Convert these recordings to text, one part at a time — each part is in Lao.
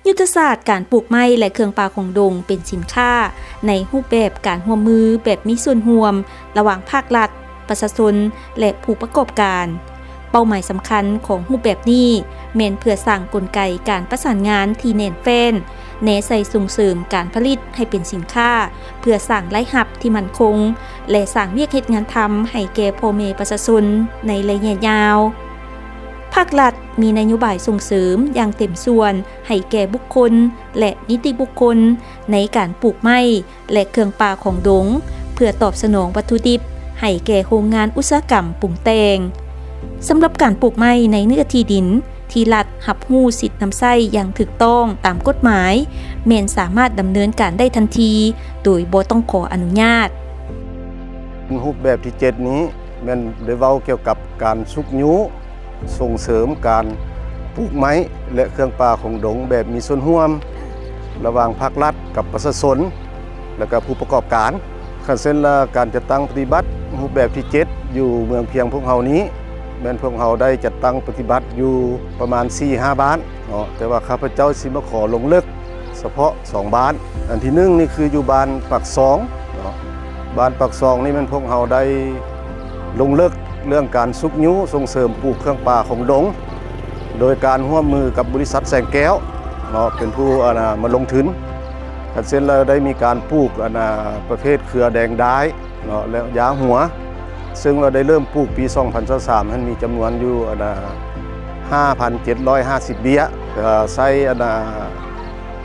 ຍຸດທະສາດການປູກໄມ້ ແລະ ເຄື່ອງປ່າຂອງດົງເປັນສິນຄ້າໃນຮູບແບບການຮ່ວມມືແບບມີສ່ວນຮ່ວມລະຫວ່າງພາກລັດ, ປະຊາຊົນ ແລະ ຜູ້ປະກອບການ. ເປົ້າໝາຍສຳຄັນຂອງຮູບແບບນີ້ແມ່ນເພື່ອສ້າງກົນໄກການປະສານງານທີ່ແໜ້ນແຟ້ນ, ແນໃສ່ສົ່ງເສີມການຜະລິດໃຫ້ເປັນສິນຄ້າ ເພື່ອສ້າງລາຍຮັບທີ່ໝັ້ນຄົງ ແລະ ສ້າງວຽກເຮັດງານທຳໃຫ້ແກ່ພໍ່ແມ່ປະຊາຊົນໃນໄລຍະຍາວ. ພາກລັດມີນະໂຍບາຍສົ່ງເສີມຢ່າງເຕັມສ່ວນໃຫ້ແກ່ບຸກຄົນ ແລະ ນິຕິບຸກຄົນໃນການປູກໄມ້ ແລະ ເຄື່ອງປ່າຂອງດົງ ເພື່ອຕອບສະໜອງວັດຖຸດິບໃຫ້ແກ່ໂຮງງານອຸດສາຫະກຳປຸງແຕ່ງ. ສຳລັບການປູກໄມ້ໃນເນື້ອທີ່ດິນທີ່ລັດຮັບຮູ້ສິດນຳໃຊ້ຢ່າງຖືກຕ້ອງຕາມກົດໝາຍ ແມ່ນສາມາດດຳເນີນການໄດ້ທັນທີໂດຍບໍ່ຕ້ອງຂໍອະນຸຍາດ. ຮູບແບບທີເຈັດນີ້ແມ່ນໄດ້ເວົ້າກ່ຽວກັບການຊຸກຍູ້ ສົ່ງເສີມການປູກໄມ້ ແລະ ເຄື່ອງປ່າຂອງດົງແບບມີສ່ວນຮ່ວມລະຫວ່າງພາກລັດກັບປະຊາຊົນ ແລະ ກະຜູ້ປະກອບການ. ຄັນເຊັ່ນລະການຈັດຕັ້ງປະຕິບັດຮູບແບບທີເຈັດຢູ່ເມືອງພຽງພວກເຮົານີ້ ແມ່ນພວກເຮົາໄດ້ຈັດຕັ້ງປະຕິບັດຢູ່ປະມານສີ່ຫ້າບ້ານເນາະ, ແຕ່ວ່າຂ້າພະເຈົ້າຊິມາຂໍລົງເລິກ ສະເພາະສອງບ້ານ. ອັນທີໜຶ່ງນີ້ຄືຢູ່ບ້ານປາກຊອງເນາະ, ບ້ານປາກຊອງນີ້ແມ່ນພວກເຮົາໄດ້ລົງເລິກເລື່ອງການຊຸກຍູ້ສົ່ງເສີມປູກເຄື່ອງປ່າຂອງດົງ ໂດຍການຮ່ວມມືກັບບໍລິສັດແສງແກ້ວເນາະ ເປັນຜູ້ ອັນນ່າ ມາລົງທຶນ. ຄັນເຊັ່ນລະໄດ້ມີການປູກ ອັນນ່າ ປະເພດເຄືອແດງດາຍ ເນາະ ແລະ ຢາຫົວ ເຊິ່ງວ່າໄດ້ເລີ່ມປູກປີສອງພັນຊາວສາມ ຫັ້ນມີຈຳນວນຢູ່ ອັນນ່າ ຫ້າພັນເຈັດຮ້ອຍຫ້າສິບເບ້ຍ, ເອີ ໃຊ້ ອັນນ່າ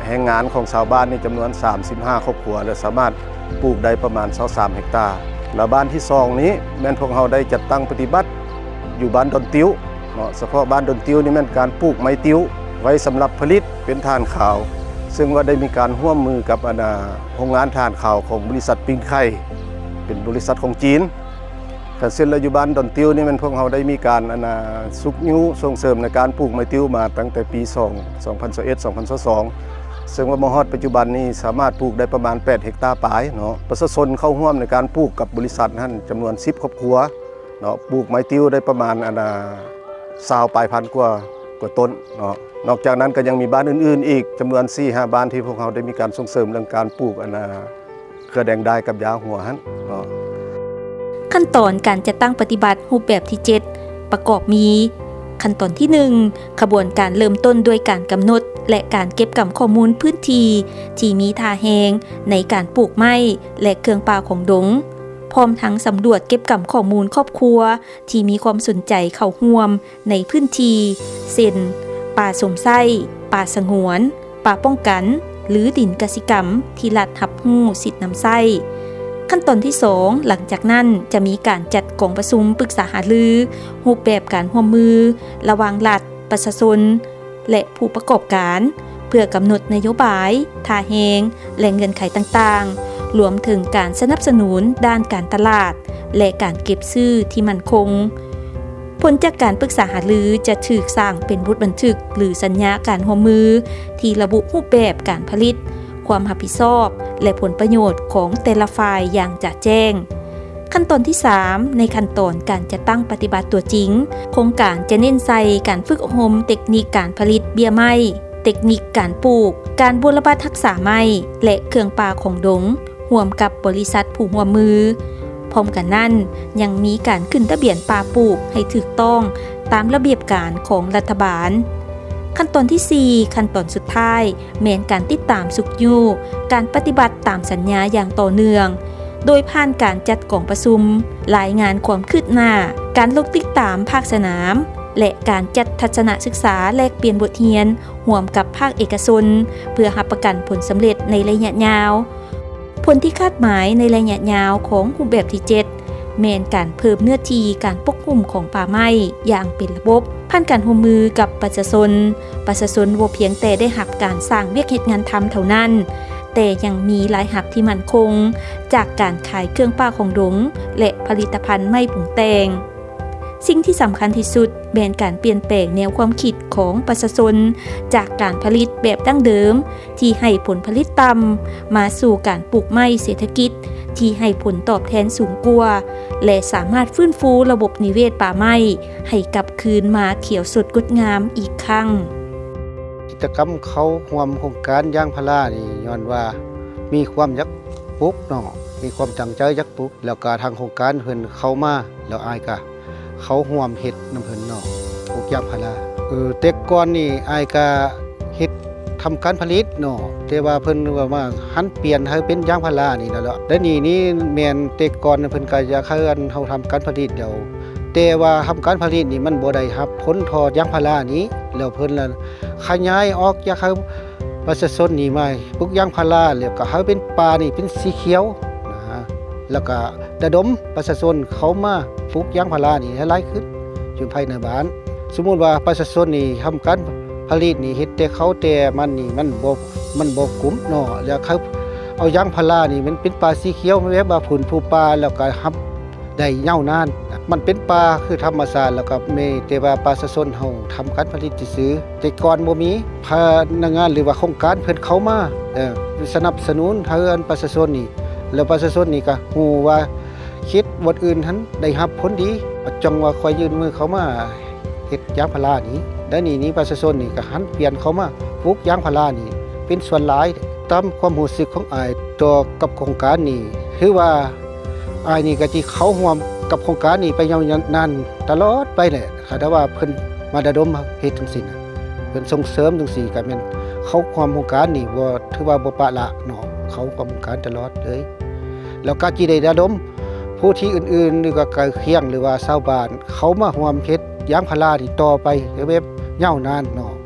ແຮງງານຂອງຊາວບ້ານນີ້ຈຳນວນສາມສິບຫ້າຄອບຄົວ ແລະ ສາມາດປູກໄດ້ປະມານຊາວສາມເຮັກຕາ. ແລະ ບ້ານທີສອງນີ້ແມ່ນພວກເຮົາໄດ້ຈັດຕັ້ງປະຕິບັດຢູ່ບ້ານດອນຕິວເນາະ, ສະເພາະບ້ານດອນຕິວນີ້ແມ່ນການປູກໄມ້ຕິວໄວ້ສຳລັບຜະລິດເປັນຖ່ານຂາວ, ເຊິ່ງວ່າໄດ້ມີການຮ່ວມມືກັບ ອັນນ່າ ໂຮງງານຖ່ານຂາວຂອງບໍລິສັດປິງໄຄ ເປັນບໍລິສັດຂອງຈີນ. ກະເຊັ່ນລະຢູ່ບ້ານດອນຕິວນີ້ແມ່ນພວກເຮົາໄດ້ມີການ ອັນນ່າ ຊຸກຍູ້ສົ່ງເສີມໃນການປູກໄມ້ຕິວມາຕັ້ງແຕ່ປີສອງ ສອງພັນຊາວເອັດ ສອງພັນຊາວສອງ ເຊິ່ງວ່າມາຮອດປັດຈຸບັນນີ້ສາມາດປູກໄດ້ປະມານແປດເຮັກຕາປາຍເນາະ. ປະຊາຊົນເຂົ້າຮ່ວມໃນການປູກກັບບໍລິສັດຫັ້ນຈຳນວນສິບຄອບຄົວເນາະ, ປູກໄມ້ຕິວໄດ້ປະມານ ອັນນ່າ ຊາວປາຍພັນກວ່າ ກວ່າຕົ້ນເນາະ. ນອກຈາກນັ້ນກໍຍັງມີບ້ານອື່ນໆອີກຈຳນວນສີ່ຫ້າບ້ານທີ່ພວກເຮົາໄດ້ມີການສົ່ງເສີມເລື່ອງການປູກ ອັນນ່າ ເຄືອແດງດາຍກັບຢາຫົວຫັ້ນເນາະ. ຂັ້ນຕອນການຈັດຕັ້ງປະຕິບັດຮູບແບບທີເຈັດ ປະກອບມີ ຂັ້ນຕອນທີໜຶ່ງ ຂະບວນການເລີ່ມຕົ້ນດ້ວຍການກຳນົດ ແລະ ການເກັບກຳຂໍ້ມູນພື້ນທີ່ທີ່ມີທ່າແຮງໃນການປູກໄມ້ ແລະ ເຄື່ອງປ່າຂອງດົງ, ພ້ອມທັງສຳຫຼວດເກັບກຳຂໍ້ມູນຄອບຄົວທີ່ມີຄວາມສົນໃຈເຂົ້າຮ່ວມ ໃນພື້ນທີ່ ເຊັ່ນ ປ່າຊົມໃຊ້, ປ່າສະຫງວນ, ປ່າປ້ອງກັນ ຫຼື ດິນກະສິກຳທີ່ລັດຮັບຮູ້ສິດນຳໃຊ້. ຂັ້ນຕອນທີສອງ ຫຼັງຈາກນັ້ນຈະມີການຈັດກອງປະຊຸມປຶກສາຫາລືຮູບແບບການຮ່ວມມືລະຫວ່າງລັດ, ປະຊາຊົນ ແລະ ຜູ້ປະກອບການ ເພື່ອກຳນົດນະໂຍບາຍ, ທ່າແຮງ ແລະ ເງື່ອນໄຂຕ່າງໆ, ລວມເຖິງການສະໜັບສະໜູນດ້ານການຕະຫຼາດ ແລະ ການເກັບຊື້ທີ່ໝັ້ນຄົງ. ຜົນຈາກການປຶກສາຫາລືຈະຖືກສ້າງເປັນບົດບັນທຶກ ຫຼື ສັນຍາການຮ່ວມມື ທີ່ລະບຸຮູບແບບການຜະລິດ, ຄວາມຮັບຜິດຊອບ ແລະ ຜົນປະໂຫຍດຂອງແຕ່ລະຝ່າຍຢ່າງຈະແຈ້ງ. ຂັ້ນຕອນທີສາມ ໃນຂັ້ນຕອນການຈັດຕັ້ງປະຕິບັດຕົວຈິງ, ໂຄງການຈະເນັ້ນໃສ່ການຝຶກອົບຮົມເຕັກນິກການຜະລິດເບ້ຍໄມ້, ເຕັກນິກການປູກ, ການບົວລະບັດຮັກສາໄມ້ ແລະ ເຄື່ອງປ່າຂອງດົງ ຮ່ວມກັບບໍລິສັດຜູ້ຮ່ວມມື. ພ້ອມກັນນັ້ນ, ຍັງມີການຂຶ້ນທະບຽນປ່າປູກໃຫ້ຖືກຕ້ອງຕາມລະບຽບການຂອງລັດຖະບານ. ຂັ້ນຕອນທີສີ່ ຂັ້ນຕອນສຸດທ້າຍ ແມ່ນການຕິດຕາມຊຸກຍູ້ການປະຕິບັດຕາມສັນຍາຢ່າງຕໍ່ເນື່ອງ, ໂດຍຜ່ານການຈັດກອງປະຊຸມ, ລາຍງານຄວາມຄືບໜ້າ, ການລົງຕິດຕາມພາກສະໜາມ ແລະ ການຈັດທັດສະນະສຶກສາແລກປ່ຽນບົດຮຽນຮ່ວມກັບພາກເອກະຊົນ ເພື່ອຮັບປະກັນຜົນສຳເລັດໃນໄລຍະຍາວ. ຜົນທີ່ຄາດໝາຍໃນໄລຍະຍາວຂອງຮູບແບບທີເຈັດ ແມ່ນການເພີ່ມເນື້ອທີ່ການປົກຫຸ້ມຂອງປ່າໄມ້ຢ່າງເປັນລະບົບ ຜ່ານການຮ່ວມມືກັບປະຊາຊົນ. ປະຊາຊົນບໍ່ພຽງແຕ່ໄດ້ຮັບການສ້າງວຽກເຮັດງານທຳເທົ່ານັ້ນ, ແຕ່ຍັງມີລາຍຮັບທີ່ໝັ້ນຄົງຈາກການຂາຍເຄື່ອງປ່າຂອງດົງ ແລະ ຜະລິດຕະພັນໄມ້ປຸງແຕ່ງ. ສິ່ງທີ່ສຳຄັນທີ່ສຸດແມ່ນການປ່ຽນແປງແນວຄວາມຄິດຂອງປະຊາຊົນ ຈາກການຜະລິດແບບດັ້ງເດີມທີ່ໃຫ້ຜົນຜະລິດຕ່ຳ ມາສູ່ການປູກໄມ້ເສດຖະກິດທີ່ໃຫ້ຜົນຕອບແທນສູງກວ່າ ແລະ ສາມາດຟື້ນຟູລະບົບນິເວດປ່າໄມ້ໃຫ້ກັບຄືນມາຂຽວສົດງົດງາມອີກຄັ້ງ. ກິດຈະກຳເຂົ້າຮ່ວມໂຄງການຢາງພາລານີ້ ຍ້ອນວ່າມີຄວາມຢາກປູກເນາະ, ມີຄວາມຕັ້ງໃຈຢາກປູກ ແລ້ວກະທາງໂຄງການເພິ່ນເຂົ້າມາ ແລ້ວອ້າຍກະເຂົ້າຮ່ວມເຮັດນຳເພິ່ນເນາະ, ປູກຢາງພາລາ. ເອີ ແຕ່ກ່ອນນີ້ອ້າຍກະເຮັດ ທຳການຜະລິດເນາະ, ແຕ່ວ່າເພິ່ນວ່າມາຫັນປ່ຽນໃຫ້ເປັນຢາງພາລານີ້ແລ້ວ. ແລ້ວນີ້ນີ້ແມ່ນແຕ່ກ່ອນເພິ່ນກະຢາກໃຫ້ອັນເຮົາທຳການຜະລິດແລ້ວ, ແຕ່ວ່າທຳການຜະລິດນີ້ມັນບໍ່ໄດ້ຮັບຜົນທໍ່ຢາງພາລານີ້, ແລ້ວເພິ່ນລະຂະຫຍາຍອອກ ຢາກໃຫ້ປະຊາຊົນນີ້ມາປູກຢາງພາລາ ແລ້ວກະໃຫ້ເປັນປ່ານີ້ເປັນສີຂຽວນະ, ແລ້ວກະລະດົມປະຊາຊົນເຂົ້າມາປູກຢາງພາລານີ້ໃຫ້ຫຼາຍຂຶ້ນຢູ່ພາຍໃນບ້ານ. ສົມມຸດວ່າປະຊາຊົນນີ້ທຳການຜະລິດນີ້ ເຮັດແຕ່ເຂົ້າແຕ່ມັນນີ້ ມັນບໍ່ ມັນບໍ່ກຸ້ມເນາະ, ແລ້ວເຂົາເອົາຢາງພາລານີ້ ມັນເປັນປ່າສີຂຽວ ແບບວ່າຟື້ນຟູປ່າ ແລ້ວກໍຮັບໄດ້ຍາວນານ. ມັນເປັນປ່າຄືທຳມະຊາດ ແລ້ວກໍມີແຕ່ວ່າປະຊາຊົນເຮົາທຳການຜະລິດຊື່ໆ, ແຕ່ກ່ອນບໍ່ມີພະນັກງານ ຫຼືວ່າໂຄງການເພິ່ນເຂົ້າມາ ເອີ ສະໜັບສະໜູນໃຫ້ອັນປະຊາຊົນນີ້, ແລ້ວປະຊາຊົນນີ້ກໍຮູ້ວ່າ ເຂດບ່ອນອື່ນຫັ້ນໄດ້ຮັບຜົນດີ, ຈັ່ງວ່າຂ້ອຍຍື່ນມືເຂົ້າມາເຮັດຢາງພາລານີ້. ແລ້ວນີ້ນີ້ປະຊາຊົນນີ້ກໍຫັນປ່ຽນເຂົ້າມາປູກຢາງພາລານີ້ເປັນສ່ວນຫຼາຍ. ຕາມຄວາມຮູ້ສຶກຂອງອ້າຍຕໍ່ກັບໂຄງການນີ້ ຄືວ່າອ້າຍນີ້ກໍຊິເຂົ້າຮ່ວມກັບໂຄງການນີ້ໄປຍາວນານຕະຫຼອດໄປແຫຼະ. ຖ້າວ່າເພິ່ນມາລະດົມເຮັດຈັ່ງຊີ້ນະ, ເພິ່ນສົ່ງເສີມຈັ່ງຊີ້ ກໍແມ່ນເຂົ້າຮ່ວມໂຄງການນີ້ ບໍ່ ຖືວ່າບໍ່ປະລະເນາະ, ເຂົ້າຮ່ວມໂຄງການຕະຫຼອດເລີຍ. ແລ້ວກໍຊິໄດ້ລະດົມຜູ້ທີ່ອື່ນໆ ຫຼືວ່າໃກ້ຄຽງ ຫຼືວ່າຊາວບ້ານ ເຂົ້າມາຮ່ວມເຮັດຢາງພາລານີ້ຕໍ່ໄປແບບຍາວນານເນາະ.